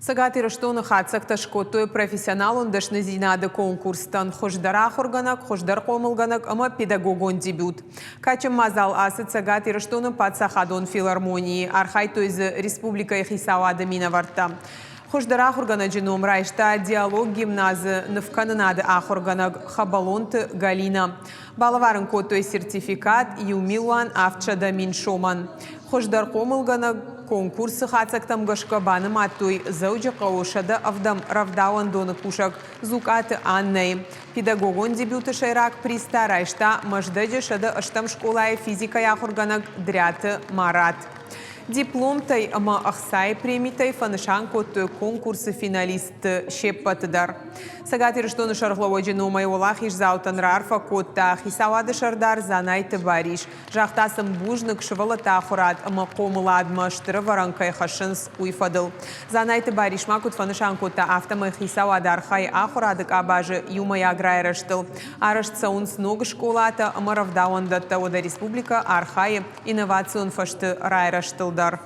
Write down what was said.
Цӕгат Ирыстоны хатдзӕгтӕ скодтой профессионалон дӕсныдзинады конкурстӕн хуыздӕр ахуыргӕнӕг, хуыздӕр хъомылгӕнӕг ӕмӕ педагогон дебют. Кадджын мадзал ацыд Цӕгат Ирыстоны паддзахадон филармонийы. Архайдтой дзы республикӕйы хицауады минӕвӕрттӕ. Хуыздӕр ахуыргӕнӕджы ном райста Диалог гимназы нывкӕнынады ахуыргӕнӕг Хӕбӕлонты Галинӕ. Балӕвар ын кодтой сертификат иу милуан 700 000 сомӕн. Хуыздӕр хъомылгӕнӕг конкурсы хатдзӕгтӕм гӕсгӕ банымадтой Дзӕуджыхъӕуы 107-ӕм рӕвдауӕндоны кусӕг Дзукъаты Аннӕйы. Педагогон дебюты сӕйраг приз та райста Мӕздӕджы 108-ӕм скъолайы физикӕйы ахуыргӕнӕг Дриаты Марат. Дипломтӕй ӕмӕ ӕхцайы премитӕй фӕнысан кодтой конкурсы финалистты се ппӕты дӕр. Цӕгат Ирыстоны сӕргълӕууӕджы номӕй уӕлахиздзаутӕн раарфӕ кодта хицауады сӕрдар Дзанайты Барис. Загъта сын бузныг, сывӕллӕтты ахуырад ӕмӕ хъомыладмӕ стыр ӕвӕрӕн кӕй хӕссынц, уый фӕдыл. Дзанайты Барис ма куыд фӕнысан кодта, афтӕмӕй хицауад архайы ахуырады къабазы иумӕйаг райрӕзтыл. Арӕзт цӕуынц ног скъолатӕ ӕмӕ рӕвдауӕндӕттӕ, уӕдӕ республикӕ архайы инновацион фӕзты райрӕзтыл дӕр.